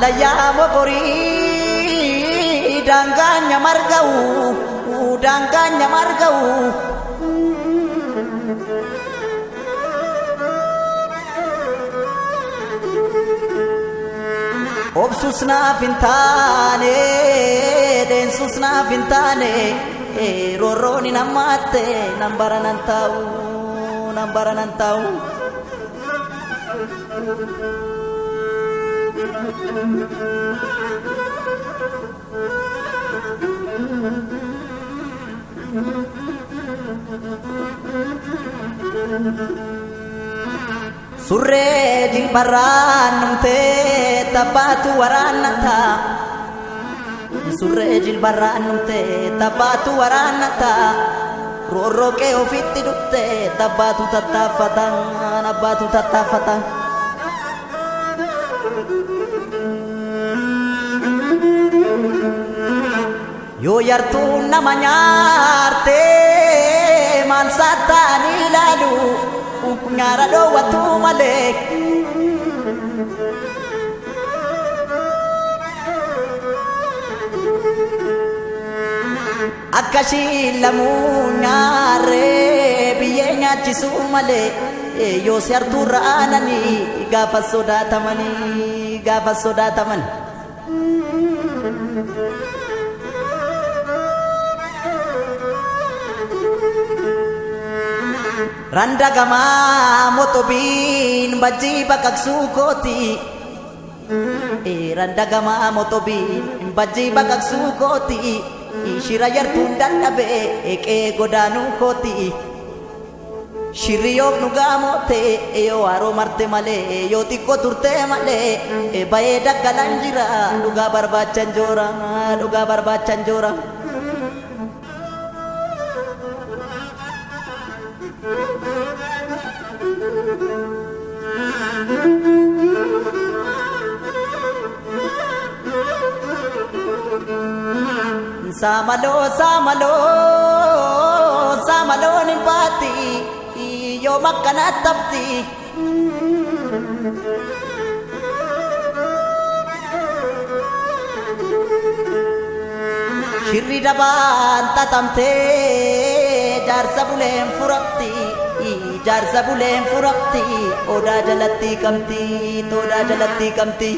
Hallayyaa mogorii daangaan nyamarga'u daangaan nyamarga'u. Obsus naaf hin taane deensus naaf hin taane roorroon hin hammaatte nan bara nan taa'u nan bara nan taa'u. Surree jilbarraan dhumtee tabbaatu waraannata. Surree jilbarraan dhumtee tabbaatu waraannata. Roorroo qe'ee ofitti dhuftee tabbaatu tattaaffata abbaatu tattaaffata. Yoo yartuun nama nyaarte maal saattaanii ilaalu nyaara dhoowwatu malee. Akka ishiin lamuu nyaarree biyyee nyaachisuu malee yoo si hartuurra aananii gaafa sodaatamanii gaafa sodaataman. Randa gamaa motobiin bajjii baqaqsuu kooti. Randa gamaa motobiin bajjii baqaqsuu kooti. Shira yartuun dadhabee eeqee godaanuu kooti. Shirri yoom dhugaa moote yoo haroo marte malee yoo xiqqoo turte malee bayee daggalan jira dhugaa barbaachan joora dhugaa barbaachan joora. Saamaloo saamaloo saamaloon hin baatti yoom akkanatti hafti. Shirri dabaan xaxamtee jaarsa buleen furamti jaarsa buleen furamti odaa jalatti qabdi odaa jalatti qabdi.